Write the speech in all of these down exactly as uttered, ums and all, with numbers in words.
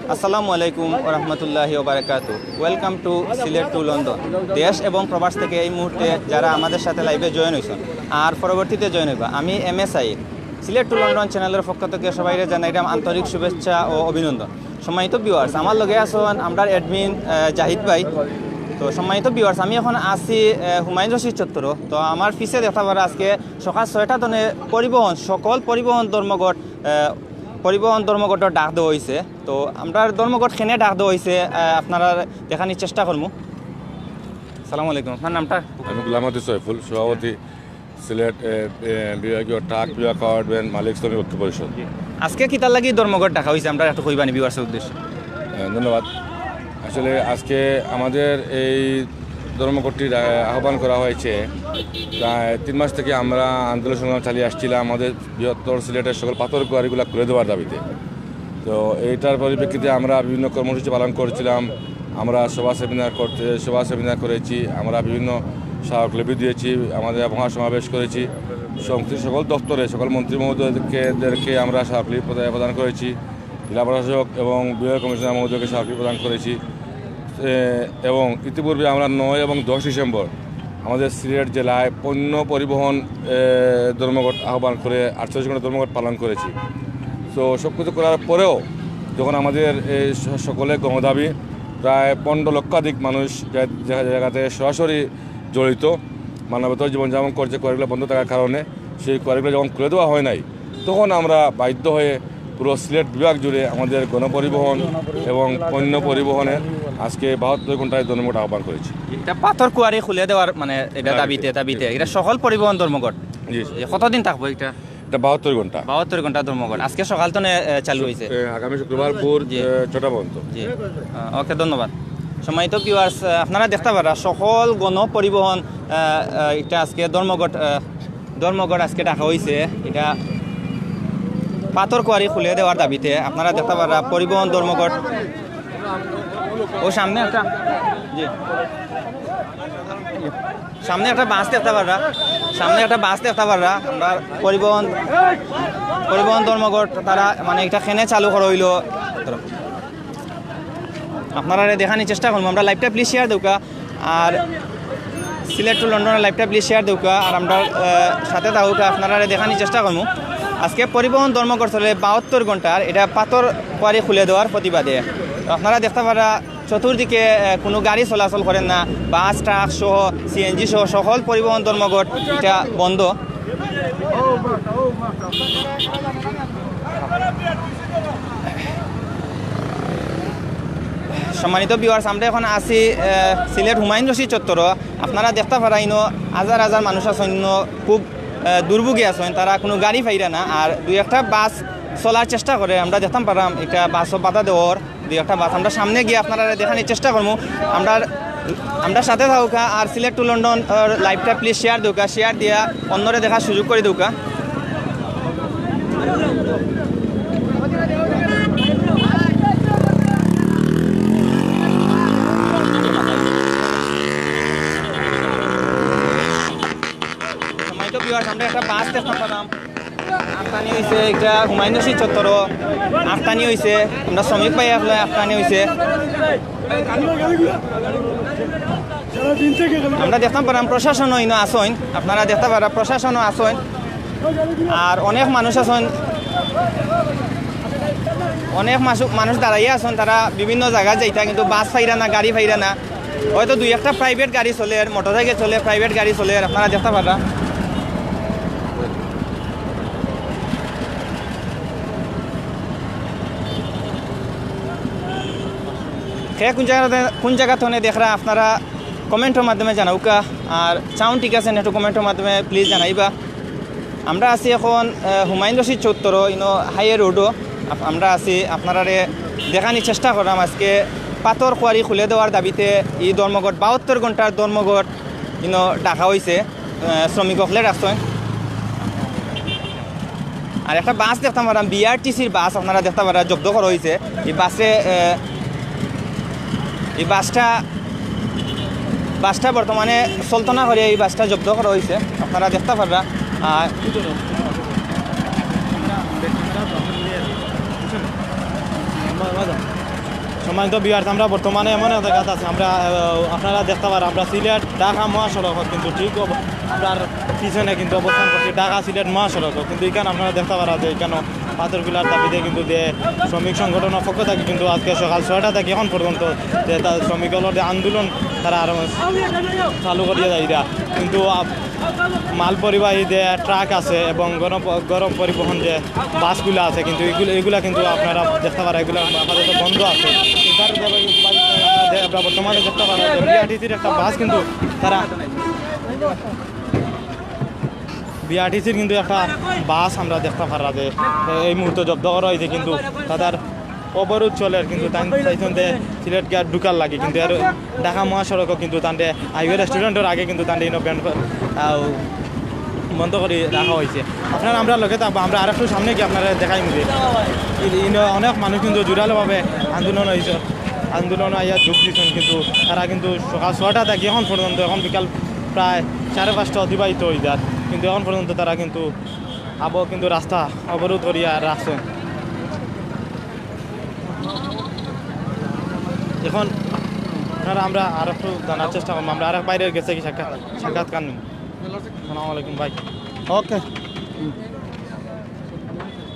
আসসালামু আলাইকুম ওয়া রাহমাতুল্লাহি ওয়া বারাকাতু। Welcome to Sylhet to London. দেশ এবং প্রবাস থেকে এই মুহূর্তে যারা আমাদের সাথে লাইভে জয়েন হইছেন আর পরবর্তীতে জয়েন হইবা, আমি M S I Sylhet to London চ্যানেলের পক্ষ থেকে সবাইরে জানাইলাম আন্তরিক শুভেচ্ছা ও অভিনন্দন। সম্মানিত ভিউয়ার্স, আমার লগে আছেন আমরার অ্যাডমিন, আহ, জাহিদ ভাই। তো সম্মানিত ভিউয়ার্স, আমি এখন আছি, আহ, হুমায়ুন রশিদ চত্বরো। তো আমার পিছে দেখতা পাররা আজকে সকাল ছয়টা তনে পরিবহন, সকল পরিবহন ধর্মঘট, আহ, পরিবহন ধর্মঘটর ডাক দেওয়া হইছে। তো আমরার ধর্মঘট কেনে ডাক দেওয়া হইছে, আহ, আপনারারে দেখানির চেষ্টা করমু। সালাম আলাইকুম, আপনার নামটা? আমি গোলাম হাদি সয়ফুল, সভাপতি সিলেট, এ, এ, বিভাগীয় ট্রাক বিভাগ কাভার্ড ভ্যান মালিক শ্রমিক ঐক্য পরিষদ। আজকে কিতার লাগি ধর্মঘট ডাকা হইছে, আমরারে একটু কইবানি ভিউয়ার্সর উদ্দেশ্যে? এ, ধন্যবাদ। আসলে আজকে আমাদের এই ধর্মঘটটির, এ, আহ্বান করা হয়েছে। প্রায় তিন মাস থেকে আমরা আন্দোলন সংগ্রাম চালিয়ে আসছিলাম আমাদের বৃহত্তর সিলেটের সকল পাথর কোয়ারিগুলা খুলে দেওয়ার দাবিতে। তো এইটার পরিপ্রেক্ষিতে আমরা বিভিন্ন কর্মসূচি পালন করছিলাম। আমরা সভা সেমিনার করতে, সভা সেমিনার করেছি, আমরা বিভিন্ন স্মারকলিপি দিয়েছি, আমাদের মহাসমাবেশ করেছি। সংশ্লিষ্ট সকল দপ্তরে সকল মন্ত্রী মহোদয়দেরকে আমরা স্মারকলিপি প্রদা-, প্রদান করেছি। জেলা প্রশাসক এবং বিভাগীয় কমিশনার মহোদয়কে স্মারকলিপি প্রদান করেছি। এ, এবং ইতিপূর্বে আমরা নয় এবং দশ ডিসেম্বর আমাদের সিলেট জেলায় পণ্য পরিবহন, এ, ধর্মঘট আহ্বান করে আটচল্লিশ ঘন্টা ধর্মঘট পালন করেছি। তো সব কিছু করার পরেও যখন আমাদের এই স-, সকলে গণদাবি, প্রায় পনেরো লক্ষাধিক মানুষ যে, যে জায়গাতে সরাসরি জড়িত, মানবেতর জীবনযাপন করছে কোয়ারিগুলো বন্ধ থাকার কারণে, সেই কোয়ারিগুলো যখন খুলে দেওয়া হয় নাই, তখন আমরা বাধ্য হয়ে পুরো সিলেট বিভাগ জুড়ে আমাদের গণপরিবহন এবং পণ্য পরিবহনের আজকে বাহাত্তর ঘন্টায় ধর্মঘট আহ্বান করেছি। এটা পাথর কুয়ারি খুলে দেওয়ার, মানে, এটা দাবিতে, দাবিতে। দাবিতে। এটা সকল পরিবহন ধর্মঘট। জি, জি। এ, কতদিন থাকবো এটা? এটা বাহাত্তর ঘন্টা। বাহাত্তর ঘন্টা ধর্মঘট। আজকে সকাল তনে, এ, চালু হয়েছে। এ, আগামী শুক্রবার ভোর, জি। এ, ছটা পর্যন্ত। জি। আহ, ওকে, ধন্যবাদ। সম্মানিত ভিউয়ার্স, আহ, আপনারা দেখতা পাররা সকল গণ পরিবহন, আহ, আহ, এটা আজকে ধর্মঘট, আহ, ধর্মঘট আজকে ডাকা হইছে। এটা পাথর কোয়ারি খুলে দেওয়ার দাবিতে আপনারা দেখতা পাররা পরিবহন ধর্মঘট। ও সামনে একটা, জি, সামনে একটা বাস দেখতা পাররা, সামনে একটা বাস দেখতা পাররা। আমরা পরিবহন, পরিবহন ধর্মঘট তারা, মানে, এটা কেনে চালু করা হইলো। আপনারারে দেখানির চেষ্টা করমু। আমরা লাইভটা প্লিজ শেয়ার দেউক্কা, আর সিলেট টু লন্ডনের লাইভটা প্লিজ শেয়ার দেউক্কা, আর আমরা, আহ, সাথে থাকুক্কা, আপনারারে দেখানির চেষ্টা করমু। আজকে পরিবহন ধর্মঘট চলে বাহাত্তর ঘন্টার, এটা পাথর কোয়ারি খুলে দেওয়ার প্রতিবাদে। তো আপনারা দেখতা পাররা চতুর্দিকে, আহ, কোনো গাড়ি চলাচল করে না, বাস, ট্রাক সহ, সি এন জি সহ সকল পরিবহন ধর্মঘট এটা বন্ধ। সম্মানিত ভিউয়ার্স, আমরা এখন আছি, আহ, সিলেট হুমায়ুন রশিদ চত্বরো। আপনারা দেখতা পাররা ইনো হাজার হাজার মানুষ আছইন, ইনো খুব, আহ, দুর্ভোগী আছইন, তারা কোনো গাড়ি পাইরা না। আর দুই একটা বাস চলার চেষ্টা করে, আমরা দেখতাম পারলাম একটা বাসও বাধা দেওয়ার, দুই একটা বাস। আমরা সামনে গিয়া আপনারারে দেখানির চেষ্টা করমু। আমরা, আমরা সাথে থাকুক্কা, আর সিলেট টু লন্ডন, আহ, লাইভটা প্লিজ শেয়ার দেউক্কা, শেয়ার দিয়া অন্যরে দেখার সুযোগ করি দেউক্কা। সম্মানিত ভিউয়ার্স, আমরা একটা বাস দেখতাম পারলাম, আটকানি হইছে, একটা হুমায়ুন রশিদ চত্বরো আটকানি হইছে, আমরা শ্রমিক ভাই আসলে আটকানি হইছে। আমরা দেখতাম পারলাম প্রশাসনও ইনো আছইন, আপনারা দেখতা পাররা প্রশাসনও আছইন, আর অনেক মানুষ আছইন, অনেক মাসু-, মানুষ দাঁড়াইয়া আছইন, তারা বিভিন্ন জাগাত যাইতা, কিন্তু বাস পাইরা না, গাড়ি পাইরা না। হয়তো দুই একটা প্রাইভেট গাড়ি চলের, মোটরসাইকেল চলের, প্রাইভেট গাড়ি চলের, আপনারা দেখতা পাররা। কে কোন জাগা থনে, কোন জাগা থনে দেখরা, আপনারা কমেন্টর মাধ্যমে জানাউক্কা। আর সাউন্ড ঠিক আছে নি, একটু কমেন্টর মাধ্যমে প্লিজ জানাইবা। আমরা আছি এখন, আহ, হুমায়ুন রশিদ চত্বরো, ইনো হাইওয়ে রোডো। আপ-, আমরা আছি, আপনারারে দেখানির চেষ্টা করলাম আজকে পাথর কোয়ারি খুলে দেওয়ার দাবিতে এই ধর্মঘট, বাহাত্তর ঘন্টার ধর্মঘট ইনো ডাকা হইছে, আহ, শ্রমিক অকলে ডাকছইন। আর একটা বাস দেখতাম পারলাম, বি আর টি সির বাস আপনারা দেখতা পাররা, জব্দ করা হইছে। এই বাসে, আহ, এই বাসটা, বাসটা বর্তমানে চলতো না করে এই বাসটা জব্দ করা হইছে, আপনারা দেখতা পাররা। আর সম্মানিত ভিউয়ার্স, আমরা বর্তমানে এমন এক জাগাত আছি, আমরা, আহ, আপনারা দেখতা পাররা, আমরা সিলেট ঢাকা মহাসড়ক কিন্তু ঠিক অব-, আমরার পিছনে কিন্তু অবস্থান করছি ঢাকা সিলেট মহাসড়ক। কিন্তু ইখান আপনারা দেখতা পাররা যে ইখান পাথর কুলার দাবিতে কিন্তু যে শ্রমিক সংগঠনের পক্ষ থাকি কিন্তু আজকে সকাল ছয়টা থাকি এখন পর্যন্ত যে তার শ্রমিক অকলর যে আন্দোলন তারা আরো চালু করিয়া যাইরা। কিন্তু আপ-, মাল পরিবাহী যে ট্রাক আছে এবং গণ-, গণ পরিবহন যে বাসগুলা আছে, কিন্তু এগুলা, এগুলা কিন্তু আপনারা দেখতা পাররা, এগুলা আপাতত বন্ধ আছে। তার যে, আমরা বর্তমানে দেখতা পাররা যে বিআরটিসির একটা বাস কিন্তু তারা, বিআরটিসির কিন্তু একটা বাস আমরা দেখতা পাররা যে এই মুহূর্তে জব্দ করা হইছে, কিন্তু তারার অবরোধ চলের, কিন্তু তাইন চাইছইন যে সিলেট গেট ঢুকার লাগি, কিন্তু এর ঢাকা মহাসড়কও কিন্তু তানরে হাইওয়ে রেস্টুরেন্টর আগে কিন্তু তানরে ইনো ব্যান ক-, আহ, বন্ধ করি রাখা হইছে। আপনারা আমরার লগে থাকবা, আমরা আরেকটু সামনে গিয়া আপনারারে দেখাইমু যে ই-, ইনো অনেক মানুষ কিন্তু জোরালোভাবে আন্দোলন হইছে, আন্দোলন আইয়া যোগ দিছইন, কিন্তু তারা কিন্তু সকাল ছয়টা থাকি এখন পর্যন্ত, এখন বিকাল প্রায় সাড়ে পাঁচটা অতিবাহিত হই যার, কিন্তু এখন পর্যন্ত তারা কিন্তু আবো কিন্তু রাস্তা অবরোধ করিয়া রাখছইন। এখন আপনারা আমরা আরেকটু জানার চেষ্টা করমু, আমরা আরেক বাইরে গেছে কি সাক্ষাৎ, সাক্ষাৎকার নিমু। আসসালামু আলাইকুম ভাই। ওকে।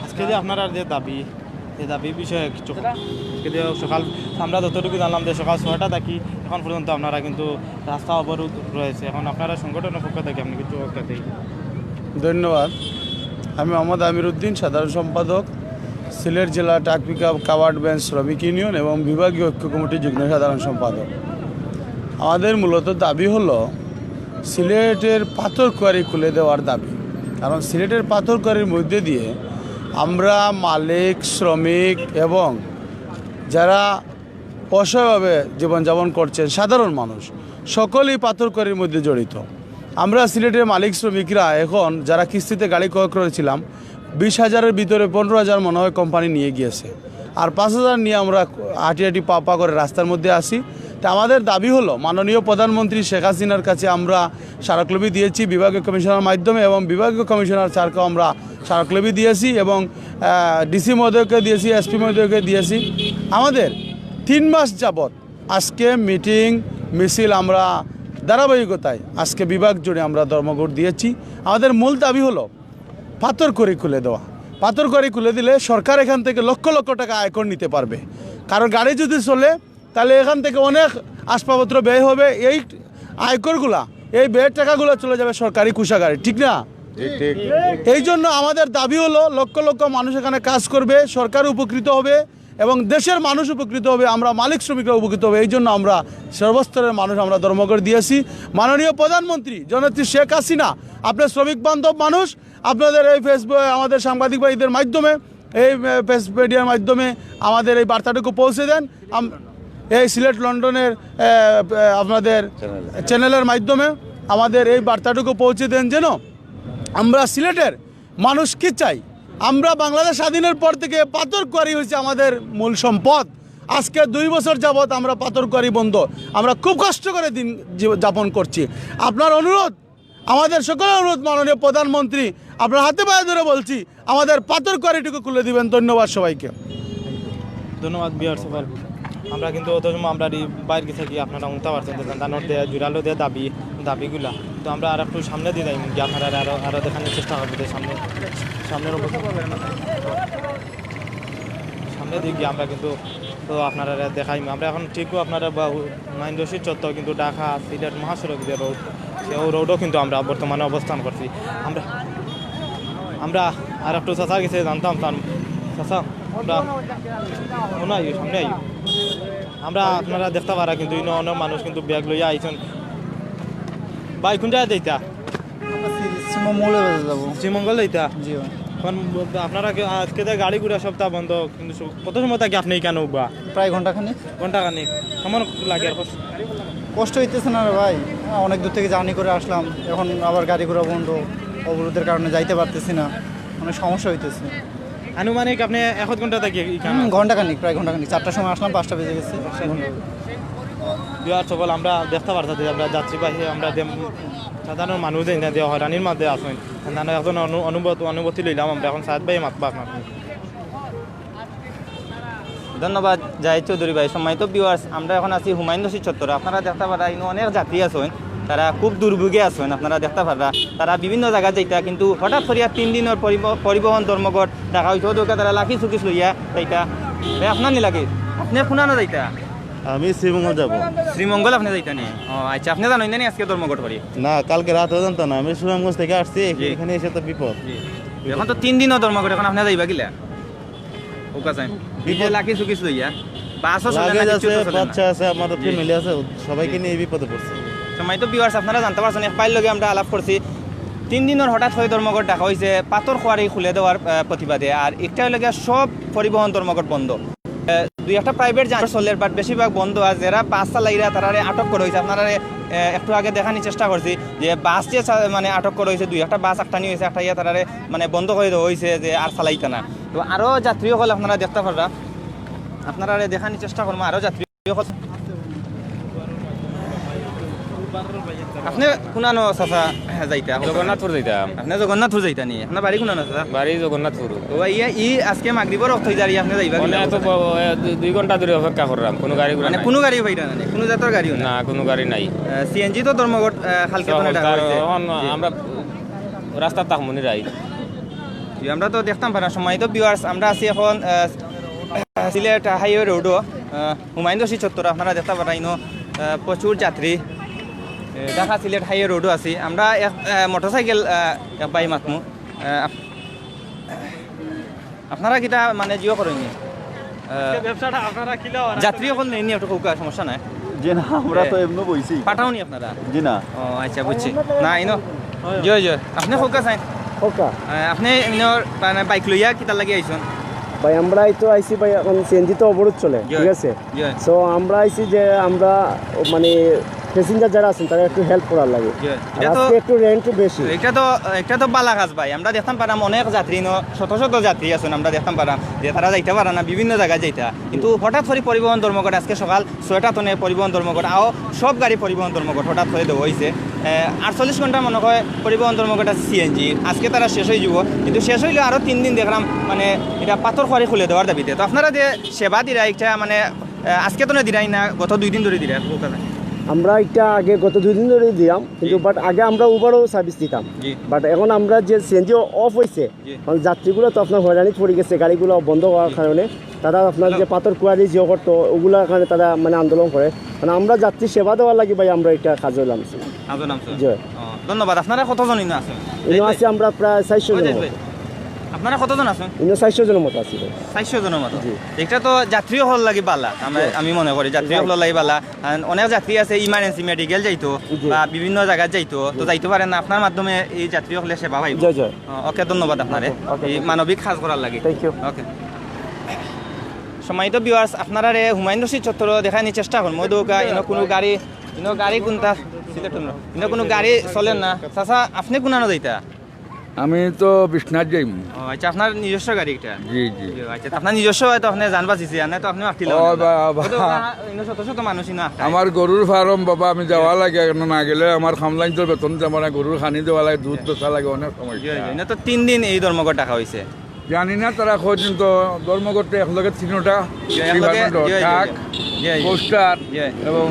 আজকে যে আপনারার যে দাবি, এই দাবি বিষয়ে কিছু, আজকে যে সকাল, আমরা যতটুকু জানলাম যে সকাল ছয়টা থাকি এখন পর্যন্ত আপনারা কিন্তু রাস্তা অবরোধ রয়েছে। এখন আপনারা সংগঠনের পক্ষ থাকি আপনি কিছু একটা দেই। ধন্যবাদ। আমি মোহাম্মদ আমির উদ্দিন, সাধারণ সম্পাদক, সিলেট জেলা ট্রাক পিকআপ কাভার্ড ভ্যান শ্রমিক ইউনিয়ন এবং বিভাগীয় ঐক্য কমিটির যুগ্ম সাধারণ সম্পাদক। আমাদের মূলত দাবি হলো সিলেটের পাথর কোয়ারি খুলে দেওয়ার দাবি, কারণ সিলেটের পাথর কোয়ারির মধ্যে দিয়ে আমরা মালিক, শ্রমিক এবং যারা অসহায়ভাবে জীবনযাপন করছেন সাধারণ মানুষ, সকলেই পাথর কোয়ারির মধ্যে জড়িত। আমরা সিলেটের মালিক শ্রমিকরা এখন যারা কিস্তিতে গাড়ি ক্রয় করেছিলাম, বিশ হাজারের ভিতরে পনেরো হাজার মনে হয় কোম্পানি নিয়ে গিয়েছে, আর পাঁচ হাজার নিয়ে আমরা আটি আটি পা পা করে রাস্তার মধ্যে আছি। তা আমাদের দাবি হলো মাননীয় প্রধানমন্ত্রী শেখ হাসিনার কাছে আমরা স্মারকলিপি দিয়েছি বিভাগীয় কমিশনার মাধ্যমে, এবং বিভাগীয় কমিশনার স্যারকেও আমরা স্মারকলিপি দিয়েছি এবং, আহ, ডিসি মহোদয়কে দিয়েছি, এসপি মহোদয়কে দিয়েছি। আমাদের তিন মাস যাবত আজকে মিটিং, মিছিল আমরা ধারাবাহিকতায় আজকে বিভাগ জুড়ে আমরা ধর্মঘট দিয়েছি। আমাদের মূল দাবি হলো পাথর কোয়ারি খুলে দেওয়া। পাথর কোয়ারি খুলে দিলে সরকার এখান থেকে লক্ষ লক্ষ টাকা আয়কর নিতে পারবে, কারণ গাড়ি যদি চলে তাহলে এখান থেকে অনেক আসবাবপত্র ব্যয় হবে। এই আয়করগুলা, এই ব্যয়ের টাকাগুলো চলে যাবে সরকারি কোষাগারে, ঠিক না? এই জন্য আমাদের দাবি হলো লক্ষ লক্ষ মানুষ এখানে কাজ করবে, সরকার উপকৃত হবে এবং দেশের মানুষ উপকৃত হবে, আমরা মালিক শ্রমিকরা উপকৃত হবে। এই জন্য আমরা সর্বস্তরের মানুষ আমরা ধর্মঘট দিয়েছি। মাননীয় প্রধানমন্ত্রী জননেত্রী শেখ হাসিনা, আপনার শ্রমিক বান্ধব মানুষ, আপনাদের এই ফেসবুক, আমাদের সাংবাদিক ভাইদের মাধ্যমে, এই, আহ, প্রেস মিডিয়ার মাধ্যমে আমাদের এই বার্তাটুকু পৌঁছে দেন। আম-, এই সিলেট লন্ডনের, আহ, আহ, আপনাদের চ্যানেলের মাধ্যমে আমাদের এই বার্তাটুকু পৌঁছে দেন, যেন আমরা সিলেটের মানুষ কি চাই। আমরা বাংলাদেশ স্বাধীনের পর থেকে পাথর কোয়ারি হয়েছে আমাদের মূল সম্পদ। আজকে দুই বছর যাবত আমরা পাথর কোয়ারি বন্ধ, আমরা খুব কষ্ট করে দিন জীব-, যাপন করছি। আপনার অনুরোধ, আমাদের সকলের অনুরোধ, মাননীয় প্রধানমন্ত্রী, আপনার হাতে পায়ে ধরে বলছি, আমাদের পাথর কোয়ারিটুকু খুলে দিবেন। ধন্যবাদ সবাইকে। ধন্যবাদ ভিউয়ার্স সকল। আমরা কিন্তু অত সময় আমরা এই বাইরে গেছি কি আপনারা উঠতে পারছেন, যে জানতানোর দেয়া জুড়ালো দেয়া দাবি, দাবিগুলা। তো আমরা আর একটু সামনে দিয়ে যাই, কি আপনারা আরো, আরো দেখানোর চেষ্টা করবো যে সামনে, সামনের অবস্থা। সামনে দিয়ে গিয়ে আমরা কিন্তু তো আপনারা দেখাই, আমরা এখন ঠিকও আপনারা বা-, হুমায়ুন রশিদ চত্বর কিন্তু ঢাকা সিলেট মহাসড়ক যে রোড, সে ও রোডও কিন্তু আমরা বর্তমানে অবস্থান করছি। আমরা, আমরা আর একটু চাচা গেছে জানতাম তার চাচা, আমরা মনে হয় সামনে আই। আমরা আপনারা দেখতে পারা কিন্তু ইনো অনেক মানুষ কিন্তু ব্যাগ লইয়া আইছেন। ভাই, কোন জায়গায় যাইতা? আমরা শ্রী-, শ্রীমঙ্গলে যাবো। শ্রীমঙ্গল যাইতা? জি ভাই। এখন আপনারা কি আজকে তো গাড়ি ঘোড়া সপ্তাহ বন্ধ, কিন্তু সব-, কত সময় থাকি আপনি এখানে উঠবা? প্রায় ঘন্টাখানেক। ঘন্টাখানেক। কেমন লাগে আর কষ্ট? কষ্ট হইতেছে না রে ভাই, হ্যাঁ, অনেক দূর থেকে জার্নি করে আসলাম, এখন আবার গাড়ি ঘোড়া বন্ধ, অবরোধের কারণে যাইতে পারতেছি না, অনেক সমস্যা হইতেছে। আনুমানিক আপনি এক আধ ঘন্টা থাকি এখানে? হুম, ঘন্টাখানিক, প্রায় ঘন্টাখানিক। চারটার সময় আসলাম, পাঁচটা বেজে গেছে। ভিউয়ার্স সকল, আমরা দেখতে পারতাম যে আমরা যাত্রীবাহী, আমরা যে সাধারণ মানুষ যে এনে দেওয়া হয়রানির মধ্যে আছেন, তারা একজন অনু-, অনুভূত-, অনুভূতি লইলাম আমরা। এখন সাদ ভাই মাতবা আপনার। ধন্যবাদ জাহিদ চৌধুরী ভাই। সম্মানিত ভিউয়ার্স, আমরা এখন আছি হুমায়ুন রশিদ চত্বরে। আপনারা দেখতা পাররা ইনো অনেক যাত্রী আছইন, তারা খুব দুর্ভোগে আছইন। আপনারা দেখতা পাররা তারা বিভিন্ন জাগাত যাইতা, কিন্তু হঠাৎ করিয়া তিন দিনর পরিব-, পরিবহন ধর্মঘট ডাকা অইছে। অউ দেখউক্কা তারা লাকি সুকিস লইয়া যাইতা। ভাই, আপনার নি লাগে? আপনে কুনানো যাইতা? আমি শ্রীমঙ্গল যাব। শ্রীমঙ্গল আপনে যাইতা নি? ও আচ্ছা, আপনে জানইন না নি আজকে ধর্মঘট করি? না, কালকে রাতে জানতাম না। আমি সুনামগঞ্জ থাকি আসছি, জি। এখানে এসে তো বিপদ। জি। এখন তো তিন দিনও ধর্মঘট, এখন আপনে যাইবা কিলা? ওকা চাই। বিপদ। এই যে লাকি সুকিস লইয়া, বাসও চলে না, লাগেজ কিচ্ছু আছে, তো চলে না। বাচ্চা আছে, আমার জি। ফ্যামিলি আছে, সবাইকে জি। নিয়ে এই বিপদে পড়ছি। সম্মানিত ভিউয়ার্স, আপনারা জানতা পারছইন, এক ভাইর লগে আমরা আলাপ করছি। তিন দিনর হঠাৎ করি ধর্মঘট ডাকা অইছে পাথর কোয়ারি খুলে দেওয়ার, আহ, প্রতিবাদে। আর একটা অইলো গিয়া সব পরিবহন ধর্মঘট বন্ধ। আহ, দুই একটা প্রাইভেট যান চলের, but বেশিরভাগ বন্ধ। আর যেরা বাস চালাইরা, তারারে আটক করা অইছে। আপনারারে, আহ, একটু আগে দেখানির চেষ্টা করছি যে বাস যে চা-, মানে আটক করা অইছে, দুই একটা বাস আটকানি অইছে, আটকাইয়া তারারে মানে বন্ধ করি দেওয়া অইছে যে আর চালাইতা না। তো আরো যাত্রী অকল আপনারা দেখতা পাররা, আপনারারে দেখানির চেষ্টা করমু আরো যাত্রী অকল। আপনে কুনানো চাচা যাইতা? জগন্নাথপুর যাইতাম। আপনে জগন্নাথপুর যাইতা নি? আপনার বাড়ি কুনানো চাচা? বাড়ি জগন্নাথপুর। ও ভাই, ইয়া, ই আজকে মাগরিবর অক্ত অইযার, ই আপনে যাইবা মানে কিলা? এত ব-, ব-, এ, দুই, দুই ঘন্টা ধরি অপেক্ষা করলাম, কোনো গাড়ি ঘোড়া মানে নাই। কোনো গাড়ি পাইরা না নি? কোনো জাতর গাড়িও না? না, কোনো গাড়ি নাই। আহ, সিএনজি তো ধর্মঘট, আহ, কালকে তো সব ডাকা তার অইছে। এখন জি। আমরা রাস্তাত থাকমু নি রাইত। জি, আমরা তো দেখতাম পাররা। সম্মানিত ভিউয়ার্স, আমরা আছি এখন, আহ, সিলেট হাইওয়ে রোডও, আহ, হুমায়ুন রশিদ চত্বর। আপনারা দেখতা পাররা ইনো, আহ, প্রচুর যাত্রী, এ, ঢাকা সিলেট হাইওয়ে রোডও আছি। আমরা এক, আহ, মোটরসাইকেল, আহ, এক ভাই মাতমু। আহ, আপ-, আপনারা কিতা মানে জিও করইন নি? আহ, ব্যবসাটা আপনারা কিলা ওরা যাত্রী অকল নেইন নি একটু কউক্কা, সমস্যা নাই। জি না, আমরা তো এ, এমনে বইছি। পাঠাও নি আপনারা? জি না। ও আচ্ছা, বুঝছি। না, ইনো। জি, জি। আপনে কউক্কা চাইন? কউক্কা। আহ, আপনে ইনো মানে বাইক লইয়া কিতার লাগি আইছইন? ভাই, আমরা এই তো আইছি ভাই, এখন সিএনজি তো অবরোধ চলে, জি। ঠিক আছে? জি। So, আমরা আইছি যে আমরা মানে প্যাসেঞ্জার যারা আছেন তারা একটু হেল্প করার লাগি। জি। আর এটা তো, আজকে একটু রেন্ট বেশি। এটা তো, এটা তো বালা কাজ ভাই। আমরা দেখতাম পাররাম অনেক যাত্রী ইনো, শত শত যাত্রী আছইন, আমরা দেখতাম পাররাম যে তারা যাইতা পাররা না, বিভিন্ন জাগাত যাইতা। কিন্তু হঠাৎ করি পরিবহন ধর্মঘট আজকে সকাল ছয়টা তনে পরিবহন ধর্মঘট, আও সব গাড়ি পরিবহন ধর্মঘট হঠাৎ করি দেওয়া অইছে। এ, আটচল্লিশ ঘন্টা মনে হয় পরিবহন ধর্মঘট আছে সিএনজি, আজকে তারা শেষ অইযিবো, কিন্তু শেষ অইলেও আরো তিন দিন দেখরাম মানে ইটা পাথর কোয়ারি খুলে দেওয়ার দাবিতে। তো আপনারা যে সেবা দিরা একটা মানে, এ, আজকে তো না দিরাই না, গত দুই দিন ধরি দিরা, কউক্কা চাইন? আমরা এটা আগে গত দুই দিন ধরে দিলাম, কিন্তু জি। But আগে আমরা উবারও সার্ভিস দিতাম। জি। But এখন আমরা যে সিএনজি অফ অইছে, জি। কারণ যাত্রীগুলা তো আপনার হয়রানিত পড়ি গেছে, গাড়িগুলা বন্ধ হওয়ার জি। কারণে তারা আপনার হ্যালো। যে পাথর কোয়ারি যে করতো, ওগুলার কারণে তারা মানে আন্দোলন করে। মানে আমরা যাত্রী সেবা দেওয়ার লাগি ভাই আমরা এটা কাজে নামছি। কাজে নামছো? জি। ও, ধন্যবাদ। আপনারা কতজন ইনো আছইন? ইনো আছি আমরা প্রায় চাইরশো জন মতো। আপনারা কতজন আছইন? ইনো চাইরশো জনের মতো আছি ভাই। চাইরশো জনের মতো? জি। এটা তো যাত্রী অকলর লাগি বালা, আমি, জি। আমি মনে করি যাত্রী জি। অকলর লাগি বালা। কারণ অনেক যাত্রী আছে ইমার্জেন্সি মেডিকেল যাইতো জি। বা বিভিন্ন জাগাত যাইতো, তো জি। যাইতো পারে না। আপনার মাধ্যমে এই যাত্রী অকলে সেবা পাইবো। জি, জি। ও, ওকে, ধন্যবাদ আপনারে। ওকে, ওকে, এই thank you। মানবিক কাজ করার লাগি। Thank you। ওকে। সম্মানিত ভিউয়ার্স, আপনারারে হুমায়ুন রশিদ চত্বর দেখানির চেষ্টা করমু। অউ দেখউক্কা, ইনো কোনো গাড়ি, ইনো গাড়ি কুনতা? সিলেট না। ইনো কোনো গাড়ি চলের না। চাচা, আপনে কুনানো যাইতা? আমি তো বিশ্বনাথ যাইমু। ও, আচ্ছা, আপনার নিজস্ব গাড়ি এটা? জি, জি। জি, আচ্ছা, আপনার নিজস্ব অয় তো আপনে জান বাঁচিছে, আর না তো আপনে আটকিলা ও অইলা। বাবা। অত ওরা, ইনো শত শত মানুষ ইনো আটকায়। আমার গরুর ফার্ম বাবা, আমি যাওয়া লাগে, এখন না গেলে আমার খামলাইন্তর বেতন দিতে পারে না, গরুর খানি দেওয়া লাগে, দুধ বেচা লাগে, অনেক সমস্যা। জি, জি, ইনো তো তিন দিন এই ধর্মঘট ডাকা অইছে। জানি না তারা কয়দিন, তো ধর্মঘটে একলগে তিনটা জি, একলগে, ডিপার্টমেন্ট, জি, জি, ট্রাক, জি, জি। পোস্টার জি। এবং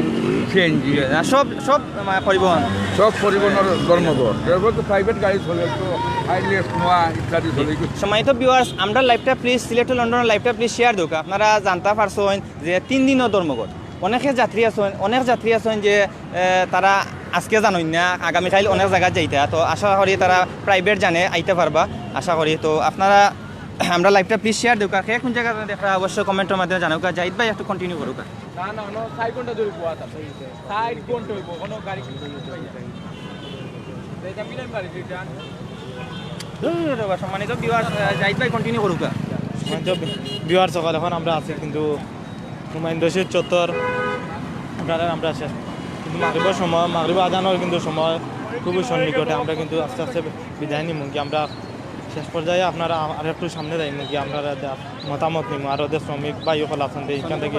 সিএনজি। জি, আর সব, সব, মানে, পরিবহন। সব পরিবহনের ধর্মঘট। এরপর তো প্রাইভেট গাড়ি চলে, তো আইলেস, নোয়া ইত্যাদি চলে। সম্মানিত ভিউয়ার্স, আমরার লাইভটা প্লিজ, সিলেট টু লন্ডনের লাইভটা প্লিজ শেয়ার দেউক্কা। আপনারা জানতা পারছইন যে তিন দিনও ধর্মঘট। অনেকে যাত্রী আছইন, অনেক যাত্রী আছইন যে এ, তারা আজকে জানইন না, আগামীকাইল অনেক জাগাত যাইতা, তো আশা করি তারা প্রাইভেট যানে আইতা পারবা, আশা করি। তো আপনারা আমরার লাইভটা প্লিজ শেয়ার দেউক্কা, আর কে কুন জাগাত দেখরা অবশ্যই কমেন্টর মাধ্যমে জানাউক্কা। জাহিদ ভাই একটু কন্টিনিউ করউক্কা। না, না, না, চাইর ঘন্টা ধরি বওয়াত আছে। চাইর ঘন্টা অইবো, কোনো গাড়ি কিছু অইতো না। তো এটা মিলান বাড়ি, এটা আন। সম্মানিত ভিউয়ার্স, আহ, জাহিদ ভাই কন্টিনিউ করউক্কা। সম্মানিত ভিউয়ার্স অকল, এখন আমরা আছি কিন্তু হুমায়ুন রশিদ চত্বর, আপনারা আমরা শেষ, কিন্তু মাগরিবর সময়, মাগরিব আজানর কিন্তু সময় খুবই সন্নিকটে। আমরা কিন্তু আস্তে আস্তে বিদায় নিমু কি, আমরা শেষ পর্যায়ে আপনারা আ-, আর একটু সামনে যাইমু কি, আমরা মতামত নিমু। আর ওদের শ্রমিক ভাই অকল আছইন যে এখান থাকি,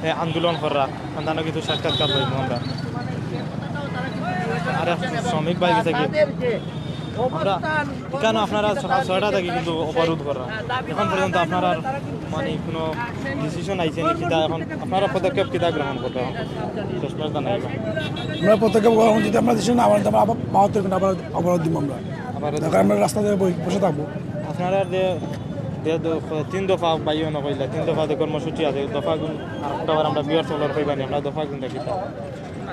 এ, আন্দোলন কররা, তান থাকি কিছু সাক্ষাৎকার লইমু আমরা। আর এক শ্রমিক ভাই গেছে কি? আমরা এখানে আপনারা সকাল ছয়টা থাকি কিন্তু অবরোধ করা, এখন পর্যন্ত আপনারা মানে কোনো ডিসিশন আইছে নি কিতা? এখন আপনারা পদক্ষেপ কিতা গ্রহণ করবা এখন? শেষ পর্যন্ত নাই। আমরা পদক্ষেপ গ্রহণ যদি আমরা দিচ্ছি না, আমরা আবার বাহাত্তর ঘন্টা আবার অবরোধ দিব আমরা। আবার দরকার আমরা রাস্তাতে বই- বসে থাকবো। আপনারা যে যে দ- তিন দফা বাইও না কইলা, তিন দফা যে কর্মসূচি আছে, দফাগুন আরেকটা বার আমরা ভিউয়ার্স অকলর কইবানি, আমরা দফাগুন দেখি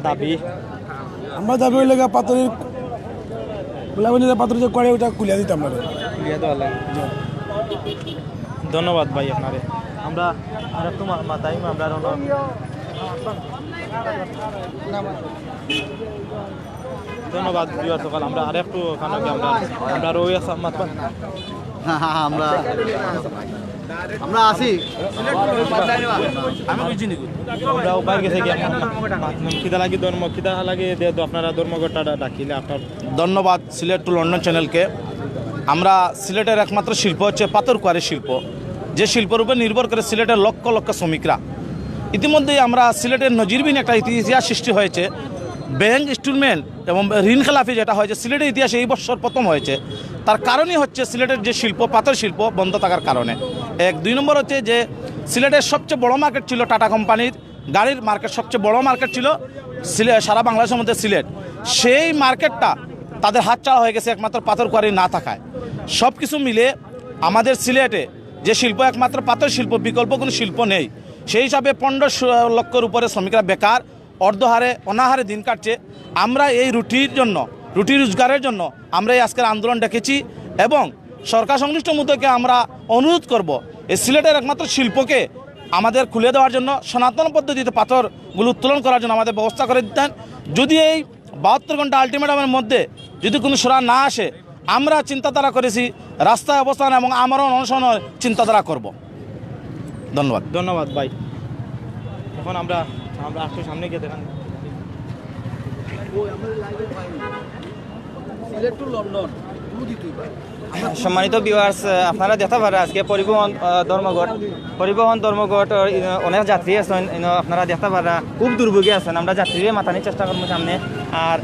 দাবি। আমরা দাবি হইলে গিয়া পাথরের গোলাগুনি পাথর যে করে ওটা খুলিয়া দিতাম আমরা। দিয়া দেওয়া লাগে। ধন্যবাদ ভাই আপনারে। আমরা আর একটু মা- মাতাই আমরা আর অন্য- ধন্যবাদ ভিউয়ার্স অকল। আমরা আরেকটু ওখানে আমরা আমরা রই আসাম মাতবা। আমরা আমরা আছি। আমরা উপায় গেছে কি এখন? কিতা লাগি ধর্ম কিতা লাগি দে- আপনারা ধর্মঘটটা ডাকিলে আপনার ধন্যবাদ সিলেট টু লন্ডন চ্যানেলকে। আমরা সিলেটের একমাত্র শিল্প হচ্ছে পাথর কোয়ারি শিল্প, যে শিল্পর উপর নির্ভর করে সিলেটের লক্ষ লক্ষ শ্রমিকরা। ইতিমধ্যেই আমরা সিলেটের নজিরবিহীন একটা ইতি- ইতিহাস সৃষ্টি হয়েছে। ব্যাংক ইনস্টলমেন্ট এবং ঋণ খেলাপি যেটা হয়েছে সিলেটের ইতিহাসে এই বছর প্রথম হয়েছে। তার কারণই হচ্ছে সিলেটের যে শিল্প, পাথর শিল্প বন্ধ থাকার কারণে। এক। দুই নম্বর হচ্ছে যে সিলেটের সবচেয়ে বড় মার্কেট ছিল টাটা কোম্পানির, গাড়ির মার্কেট, সবচেয়ে বড় মার্কেট ছিল সিলে- সারা বাংলাদেশের মধ্যে সিলেট। সেই মার্কেটটা তাদের হাতছাড়া হয়ে গেছে একমাত্র পাথর কোয়ারি না থাকায়। সব কিছু মিলে আমাদের সিলেটে যে শিল্প, একমাত্র পাথর শিল্প, বিকল্প কোনো শিল্প নেই। সেই হিসাবে পনেরো লক্ষর উপরে শ্রমিকরা বেকার, অর্ধহারে অনাহারে দিন কাটছে। আমরা এই রুটির জন্য, রুটি রোজগারের জন্য আমরা এই আজকের আন্দোলন ডেকেছি এবং সরকার সংশ্লিষ্ট মহোদয়কে আমরা অনুরোধ করব, এই সিলেটের একমাত্র শিল্পকে আমাদের খুলে দেওয়ার জন্য, সনাতন পদ্ধতিতে পাথরগুলো উত্তোলন করার জন্য আমাদের ব্যবস্থা করে দিতেন। যদি এই বাহাত্তর ঘন্টা আলটিমেটামের মধ্যে যদি কোনো সুরা না আসে, আমরা চিন্তাধারা করেছি রাস্তায় অবস্থান এবং আমরণ অনশনের চিন্তাধারা করব। ধন্যবাদ। ধন্যবাদ ভাই। এখন আমরা আমরা একটু সামনে গিয়ে দেখান। সিলেট টু লন্ডন, ব্লু দিতে হইবা। সম্মানিত ভিউয়ার্স, আপনারা দেখতে পারেন আজকে পরিবহন আহ, ধর্মঘট, পরিবহন ধর্মঘট আহ, ইনো অনেক যাত্রী আছেন, ইনো আপনারা দেখতে পারেন খুব দুর্ভোগে আছেন। আমরা যাত্রীরে মাতানির চেষ্টা করবো সামনে। আর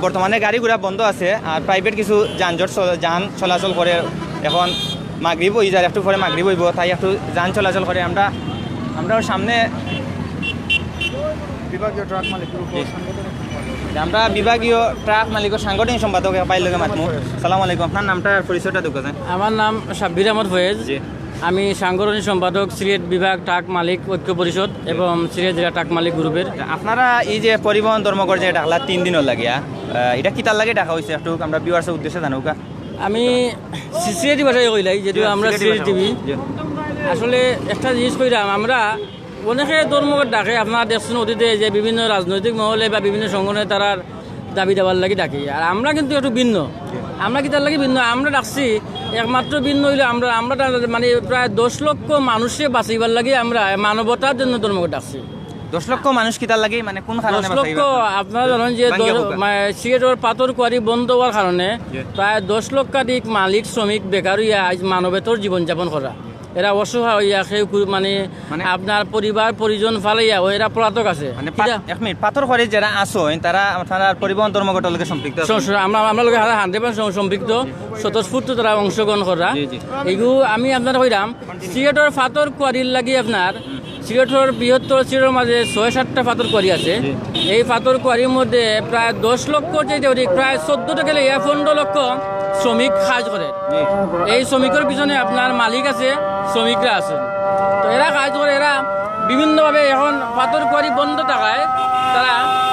বর্তমানে গাড়ি ঘোড়া বন্ধ আছে, আর প্রাইভেট কিছু যানজট চল- যান চলাচল করে। এখন মাগরিব হয়ে যায়, একটু পরে মাগরিব হইব, তাই একটু যান চলাচল করে। আমরা আমরাও সামনে বিভাগীয় ট্রাক মালিকের উপর আমরা বিভাগীয় ট্রাক মালিকর সাংগঠনিক সম্পাদক ভাইর লগে মাতমু। সালাম আলাইকুম, আপনার নামটা আর পরিচয়টা দেখবেন। আমার নাম সাব্বির আহমদ ফয়েজ। জি। আমি সাংগঠনিক সম্পাদক সিলেট বিভাগ ট্রাক মালিক ঐক্য পরিষদ এবং সিলেট জেলা ট্রাক মালিক গ্রুপের। আপনারা এই যে পরিবহন ধর্মঘট যে ডাকলা তিন দিনর লাগিয়া, আহ, এটা কিতার লাগে ডাকা হয়েছে একটু আমরা ভিউয়ার্সের উদ্দেশ্যে জানাউকা। আমি সিসিএটি ভাষায় কইলাই, যেহেতু জি, আমরা সিলেটি সিলেট ভাষা। টিভি। জি। আসলে একটা জিনিস কইলাম, আমরা অনেকে ধর্মঘট ডাকে, আপনারা দেখছেন অতীতে যে বিভিন্ন রাজনৈতিক মহলে বা বিভিন্ন সংগঠনে তারার দাবি দাবার লাগি ডাকে। আর আমরা কিন্তু একটু ভিন্ন। আমরা কিতার লাগি ভিন্ন? আমরা ডাকছি একমাত্র ভিন্ন হইলো আমরা আমরা টা- মানে প্রায় দশ লক্ষ মানুষকে বাঁচাইবার লাগি আমরা মানবতার জন্য ধর্মঘট ডাকছি। দশ লক্ষ মানুষ কিতার লাগে, মানে কোন কারণে দশ লক্ষ। বাঁচাইবা? আপনারা জানেন যে ভাঙ্গিয়া দশ- কউকা। মানে সিলেটর পাথর কোয়ারি বন্ধ হওয়ার কারণে জি। প্রায় দশ লক্ষাধিক মালিক শ্রমিক বেকার হইয়া আজ মানবেতর জীবনযাপন করা। এরা অসহায় হইয়া কেউ কু- মানে মানে আপনার পরিবার পরিজন ফালাইয়া ও এরা পলাতক আছে। মানে কিতা? পাত- এক মিনিট, পাথর কোয়ারি যারা আছেন তারা আপনারা পরিবহন ধর্মঘটর লগে সম্পৃক্ত আছেন? স- স- আমরা আমরা লগে হান্ড্রেড পার্সেন্ট সম্পৃক্ত, স্বতঃস্ফূর্ত তারা অংশগ্রহণ করা। জি, জি। এগু আমি আপনারা কইলাম, সিলেটর পাথর কোয়ারির লাগি আপনার সিলেটর বৃহত্তর সিলেটর মাঝে ছয় সাতটা পাথর কোয়ারি আছে। এই পাথর কোয়ারির মধ্যে প্রায় দশ লক্ষ চাইতে অধিক, প্রায় চোদ্দ থেকে লইয়া পনেরো লক্ষ শ্রমিক কাজ করে। এই শ্রমিকের পিছনে আপনার মালিক আছে, শ্রমিকরা আছে। তো এরা কাজ করে, এরা বিভিন্নভাবে এখন পাথর কোয়ারি বন্ধ থাকায় তারা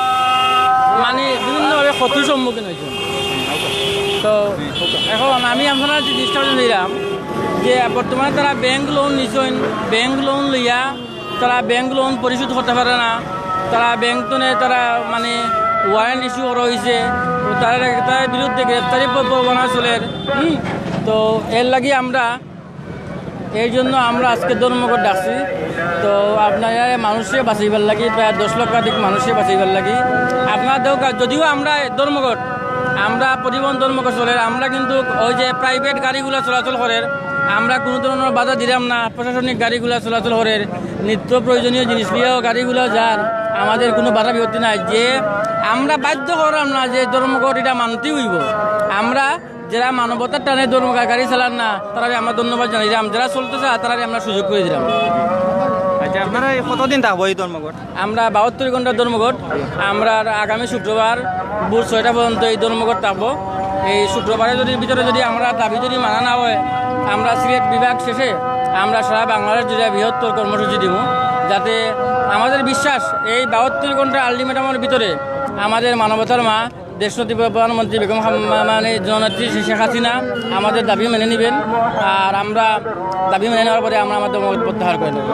মানে বিভিন্নভাবে ক্ষতির সম্মুখীন হয়েছে। তো এখন আমি আপনারা যে জিনিসটা দিলাম যে বর্তমানে তারা ব্যাংক লোন নিছেন, ব্যাংক লোন লইয়া তারা ব্যাংক লোন পরিশোধ করতে পারে না। তারা ব্যাংক তনে তারা মানে ওয়ারেন্ট ইস্যু করা হয়েছে। তো তারা তার বিরুদ্ধে গ্রেফতারি পরোয়ানা চলের। হুম, তো এর লাগি আমরা এই জন্য আমরা আজকে ধর্মঘট ডাকছি। তো আপনারা মানুষকে বাঁচাইবার লাগি, প্রায় দশ লক্ষাধিক মানুষকে বাঁচাইবার লাগি আপনারা দেউকা। যদিও আমরা ধর্মঘট, আমরা পরিবহন ধর্মঘট চলের, আমরা কিন্তু ওই যে প্রাইভেট গাড়িগুলা চলাচল করের, আমরা কোনো ধরনের বাধা দিলাম না। প্রশাসনিক গাড়িগুলা চলাচল করের, নিত্য প্রয়োজনীয় জিনিস নিয়েও গাড়িগুলা যার, আমাদের কোনো বাধা বিপত্তি নাই। যে আমরা বাধ্য করলাম না যে ধর্মঘট এটা মানতেই হইব। আমরা যারা মানবতার টানে ধর্মঘট গাড়ি চালার না, তারারে আমরা ধন্যবাদ জানাইলাম। যারা চলতে চায়, তারারে আমরা সুযোগ করে দিলাম। আচ্ছা, আপনারা এই কতদিন থাকবো এই ধর্মঘট? আমরা বাহাত্তর ঘন্টার ধর্মঘট। আমরা আগামী শুক্রবার ভোর ছয়টা পর্যন্ত এই ধর্মঘট থাকবো। এই শুক্রবারে যদি, ভিতরে যদি আমরা দাবি যদি মানা না হয়, আমরা সিলেট বিভাগ শেষে আমরা সারা বাংলাদেশ জুড়ে বৃহত্তর কর্মসূচি দিব, যাতে আমাদের বিশ্বাস এই বাহাত্তর ঘন্টা আলটিমেটামের ভিতরে আমাদের মানবতার মা, দেশনেত্রী প্রধানমন্ত্রী বেগম খাম-, মা-, মানে জননেত্রী শেখ হাসিনা আমাদের দাবি মেনে নেবেন। আর আমরা দাবি মেনে নেওয়ার পরে আমরা আমাদের মত প্রত্যাহার করে নেব।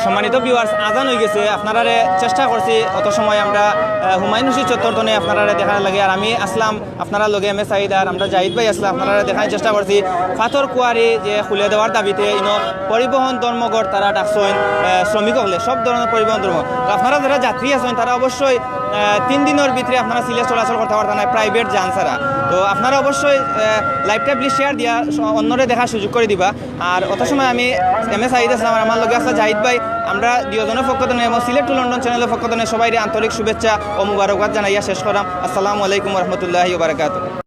সম্মানিত ভিউয়ার্স, আজান হয়ে গেছে। আপনারারে চেষ্টা করছি অত সময় আমরা, আহ, হুমায়ুন রশিদ চত্বর তনে আপনারারে দেখার লাগি। আর আমি আসলাম আপনারা লগে, এম এ সাইদ আর আমরা জাহিদ ভাই আসলাম, আপনারারে দেখার চেষ্টা করছি। পাথর কুয়ারি যে খুলে দেওয়ার দাবিতে ইনো পরিবহন ধর্মঘট তারা ডাকছইন, আহ, শ্রমিক হকলে সব ধরনের পরিবহন ধর্ম। তো আপনারা যারা যাত্রী আছেন, তারা অবশ্যই, আহ, তিন দিনের ভিতরে আপনারা সিলেট চলাচল করতে পারবেন না, প্রাইভেট যান ছাড়া। তো আপনারা অবশ্যই, আহ, লাইভটা প্লিজ শেয়ার দিয়া স-, অন্যরে দেখার সুযোগ করে দিবা। আর অত সময় আমি এম এ সাইদ আসলাম আর আমার লগে আছে জাহিদ ভাই। আমরা দুইজনের পক্ষ থেকে এবং সিলেট টু লন্ডন চ্যানেলের পক্ষ থেকে সবাইরে আন্তরিক শুভেচ্ছা ও মুবারকবাদ জানাইয়া শেষ করাম। আসসালামু আলাইকুম রহমতুল্লাহি ওবরাকাতুহ।